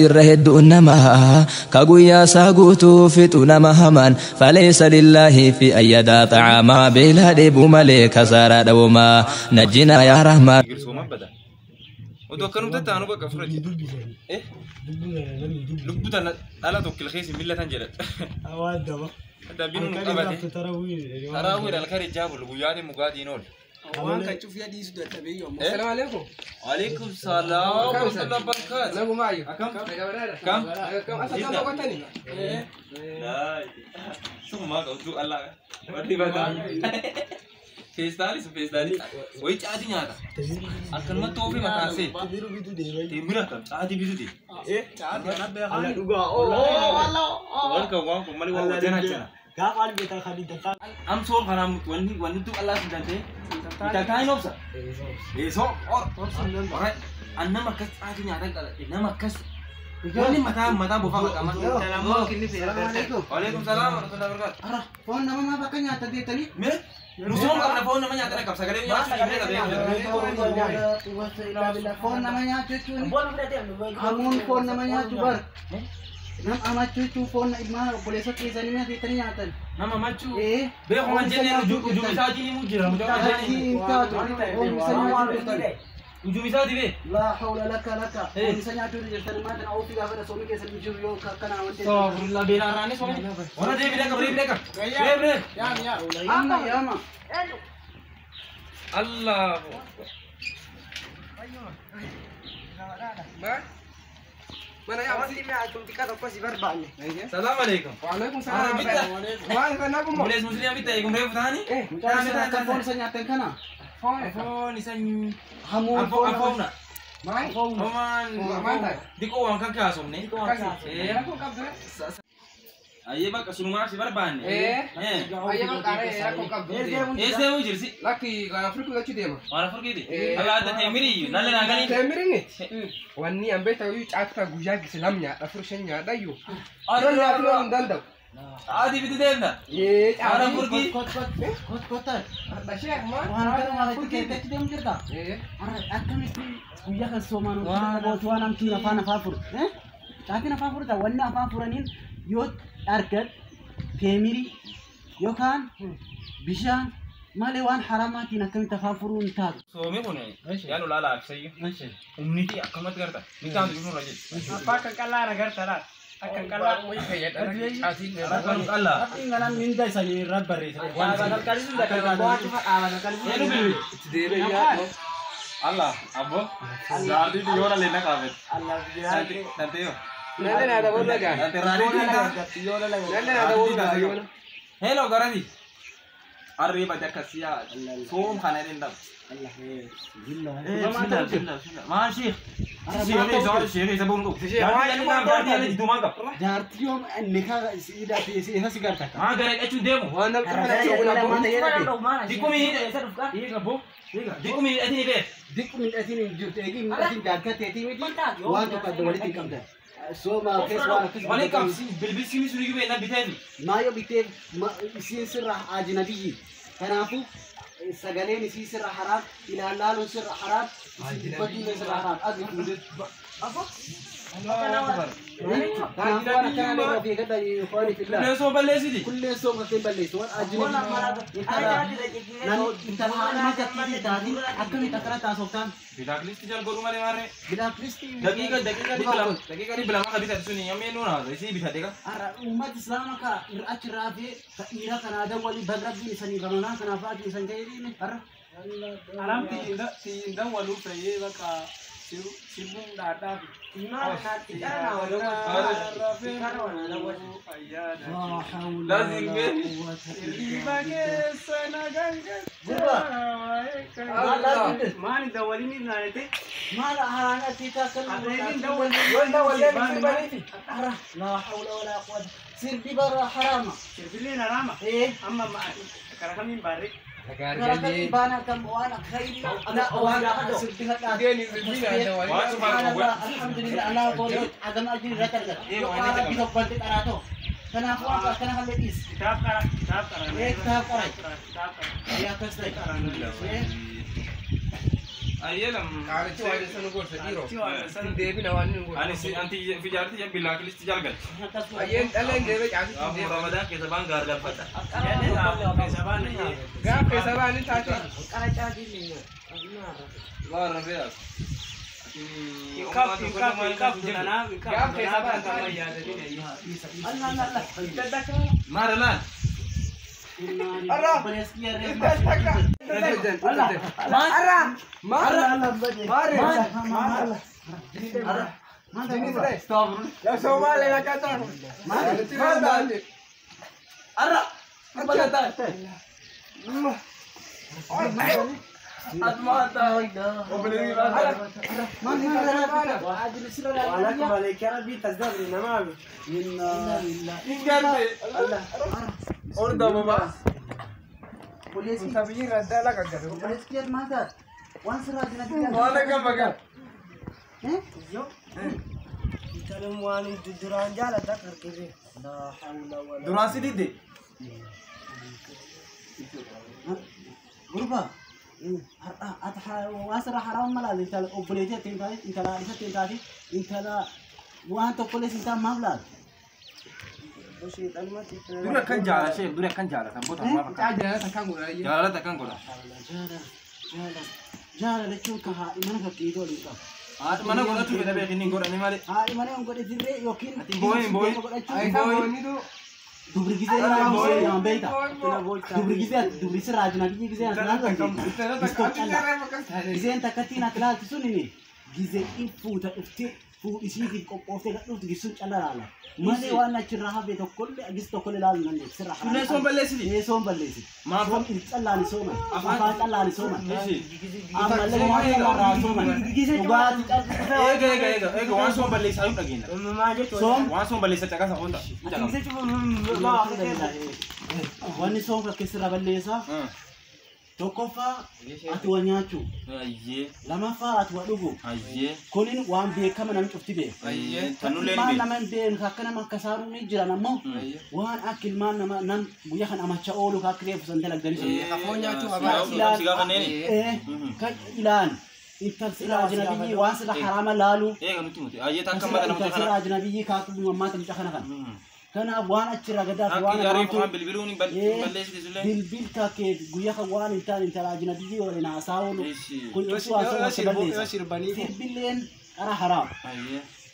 Irra hedduun namaa ka guyyaa isaa guutuu fixu nama hamaan falaysa lillaahi fi ayyadaa xacaamaa beelaa dheebuu malee kasaaraa dhabumaa najjinaa yaa rahmaan. Oduu akkanumatti taanu bakka fudhate. Lubbuu tana dhala tokko keessa millatan jedha. Dabbiin nu qabate. Tarawih halkan ijaa bulu guyyaan mugaatiin oolu. Waan kan cufiyaa dhiisuu dadhabee yoo ammoo. Assalamu alaikum. Alaikum salaam wa rahmatullahi wa barakatuh. Naguma ayyo. Akkam? Nagabaraadha. Kam? Akkam? Asa kam boqottani? Sumaa qabdu Allah. Warri bataa. Feestaalis feestaalis. Wayi caatii nyaata. Akkanumatti oofee mataan see. Timira kam caatii bitu deema. Alla dhugaa. Waan kan waan kun malee waan wajjana jana. Gaafa albeetaa kan hin tataan. Am soor kanaan wanni wanni tu Allah sun danda'e. Italtaan hin obsa. Eesoo or. An nama akkas caatii nyaatan qaladhe nama akkas. Wanni mataa mataa bofaa maqaa. Waalaikum salaam wa rahmatullahi wa barakatuh. Ara, foon nama maaf akka nyaata deettanii? Mee nusoon qabna foon nama nyaatan qaba sagalee nyaachuu dhiibnee qabee. Foon nama nyaachuu jechuun hamuun foon nama nyaachuu bar. Nam amachuu jechuun foon ilmaan obboleessa keessanii nyaatanii nyaatan. Nama machuu. Ee. Beeku man jennee ujum isaatiin himuu jira. Taati hin taatu. Foon isa nyaachuu jirtan. Ujum isaati bee. Laa hawla laka laka. Foon isa nyaachuu jirtan maal ofii gaafa soomii keessan jiru yoo akkana wanti. Astaghfirullah beela arraanis soomii. Warra deebi dhaqa deebi dhaqa. Deebi deebi. Yaama yaama. Allahu akbar. Mana yaa Wanti mi'a tumti tokko si barbaanne. Salaam alaikum. Wa alaikum salaam. Ara bitta. Maal kan naguma? Bulees musliima bitta eegum reefu taani. Mucaan isa akka foon isa nyaatan kana. Foon isa Hamuun foon afoona. Maal? Homaan Maal taate? diqoo waan kan kaasofne. Rakkoon qabdu. Ayyee bakka sunumaaf si barbaanne. Ayyee bakka rakkoon qabdu. Eessa deemuu jirsi? Lakki waan Afrikaa jechuu deema. Waan Afrikiiti? Allah adda teemirii iyyuu nalle naa galii. Teemirii wanni an beektaa iyyuu caataa guyyaa gise lam nyaadha afur shan nyaadha iyyuu. Yoo nyaatu hin danda'u. Caatii bitu deemna. Ee Waan caatii. Afrikii. Kot kot kot. Dhashee maal? Waan kana maal itti keessatti deemu jirta? Arra akkamitti guyyaa kan soomaan hojjetu waan hamtuun afaan afaan furu. Caatiin afaan furta wanni afaan furaniin yoo argat teemirii yookaan bishaan malee waan haramaatiin akkamitti afaan furuu hin taatu. Soomii kun yaa lolaa laafisayyu. Humniti akkamatti garta. Ni taatu jiru nurra jechuudha. Abbaa kan qal'aa na garta laata. Akka qal'aa. Akkan qal'aa. Rabbiin kanaan minda isaanii irra barreessa. Eenyu bilbili? Allah abbo. Zaardi yoo dhalee na qaabet. Tante yoo. Nalle naa dabaluu dhagaa. Tante raadii dinaa. Nalle naa dabaluu dhagaa. Hello garasi. Arrii bade akkasii yaa soom kana jedheen dhabu. Maal sheekh? Sheekh isa boonu qabu. Jaartii jidduu maal qaba? Jaartii yoom nikaa isa si garta. Maa gara hidhachuun deemu? Waan namni kana Diqumi hidhatini beek. Diqqu midhatiin hin jirtu eegi midhatiin jaarkateetii miti waan tokko adda walitti hin qabdan. Sooma keessa waan akkas Waliin qabsi bilbilsiin sun iyyuu beekna biteefi. Maayo bitee isiin sirra ajnabiyyi. Kanaafuu sagaleen isii sirra haraam, ilaalaaluun sirra haraam, isii dubbatuun sirra haraam. Agi fuudhe. Kanaafuu waan akkanaa irraa of eeggadha ikhwaani fillah. Kulleen sooma balleessiti. Kulleen sooma kan balleessu waan ajnabiyyi. Intala intala haadha gattii taatiin akkamitti akkana taasoftaan. Bilaaklisti jal godhu malee maarree. Bilaaklisti. Daqiiqa daqiiqa dhibba lama daqiiqa dhibba lama ka bitatu suni yommuu nuun haasa isii bitate ka. Arra uummata islaama ka achi raafee ka dhiira kana aadaa walii bagrabbiin isanii ramadaan kanaaf ati isan ga'eedhiin arra. Aramti indan waluu fayyee bakka sirbuun dhaadhaa fi. Maani dawwaliin naanete. Maal haraana tiitaa kan Arra laa hawla walaa quwwata sirbi bara haraama. Sirbilleen haraama. Ee Amma karaa kamiin baarree? karaa baana kan waan khayri waan sirbi hadhaa. Alhamdulillah Allah tolee agama ajiri irratti argata. Yoo waan rabbi tokkotti qaraatoo. Kanaafuu akka akkana hallee dhiis. Kitaab qara. Kitaab qara. Ee kitaab qara. Kitaab qara. Ee akkas ta'e. Ayyeelam. Qaalichi waan isa nu gorsa dhiiroo. Hin deebina waan nu gorsa. Ani anti fijaarti jan bilaakilisti jalgalchi. Ayyeen dhala hin deebe caasitti hin deebe. Ramadaan keessa baan gaargalfadha. Gaaf keessa baan hin taate. Waan rafeedhaas. Gaaf keessa baan taate. Maara laal. Duraan si didde. Gurba. Asirra haraam mala intala obboleettii ittiin taate intala haadha ittiin taate intala waan tokkollee siin ta'a maaf laata? Dura akkan jaalashee dura akkan jaalatan boota maaf akkan. Jaalala takkaan godha. Jaalala takkaan godha. Jaalala jechuun kan haadhi mana fakkiitu waliin qabu. Haadhi mana godhatu fedha beekinni hin godhani malee. Haadhi mana hin godhatirree yookiin Booyin booyin. Booyin. Dubri gisee irraa beekta. Dubri gisee dubri sirraa ajnabii gisee as laatu. Giseen takkattiin ati laaltu sun inni gisee in fuuta dhuftee fuudhisiitiif qophooftee gad dhuftu gisuun calla laala. Malee waan achirraa hafe tokkollee gis tokkollee laalu nan deemu sirraa. Sunnee soon balleessiti. Ee soon balleessiti. Maaf? Soon callaani sooman. Afaan callaani sooman. Ammallee waan callarraa sooman. Dhugaatii callaa. Eega eega eega eega waan soon balleessaa yoo dhageenya. Soom. Waan soon balleessa caqasa hoota. Wanni soon fakkeessirra balleessaa. Tokkoffaa ati waa nyaachuu. Lamaffaa ati waa dhuguu. Kunin waan beekama namni cufti beeku. Ilmaan nama hin beekne akka nama akka saaruu ni jiran ammoo waan akka ilmaan nama nam guyyaa kan amacha oolu akka reefu san dalagdanii sun. Kan ilaan intal sirra ajnabiyyi waan sirra haraama laalu. Intal sirra ajnabiyyi kaakuu mammaata mucaa kana kana. Kanaaf waan achirra gadaaf waan bilbil kaakee guyyaa kan waan hin taane intala ajnabiyyi waliin haasaa oolu kun cuftuu waan sooma balleessa. Sirbilleen qara haraam.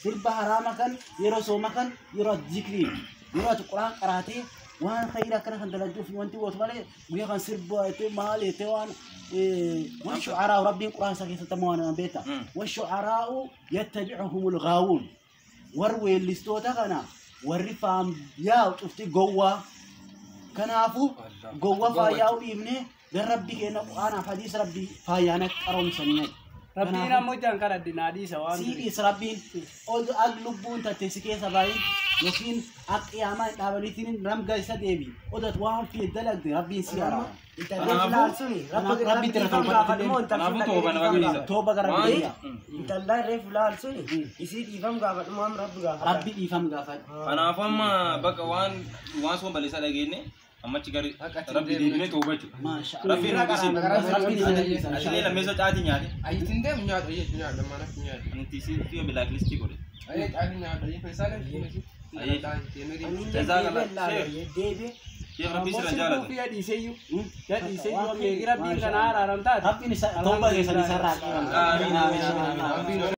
Sirba haraama kan yeroo sooma kan yeroo zikrii yeroo ati quraan qaraatee waan khayra akkana kan dalagduuf wanti gootu malee guyyaa kan sirba jettee maal jettee waan والشعراء ربي قرآن سكت تموانا بيتا والشعراء يتبعهم الغاوون وروي اللي استوتا كنا والرفام يا شفتي جوا كنافو جوا فاياو ابني ربي كنا قرآن حديث ربي فايانك أروم سنين ربي نموت عن كرد دينادي سوان سيدي ربي أول أغلبون تتسكي سبعين يمكن أقياما تابلتين رم جالسة ديبي أودت وان في الدلق دي ربي سيارة ربي توبة ربي انت الله ريف لا سوني يصير يفهم قافت ما رب قافت ربي يفهم قافت أنا أفهم بقى وان وان سوم بلسا لقيني أما تجاري ربي ديني توبة ما شاء الله ربي ربي عشان لما يزوج عادي يعني أي تندم نياد أي نياد لما أنا نياد أنت سي فيه بلاك ليست يقول أي عادي نياد أي فيصل أي جزاك الله خير ربي سرجالة في هذه سيو هذه سيو ربي كنار أرمتات ربي توبة سنسرع آمين آمين آمين.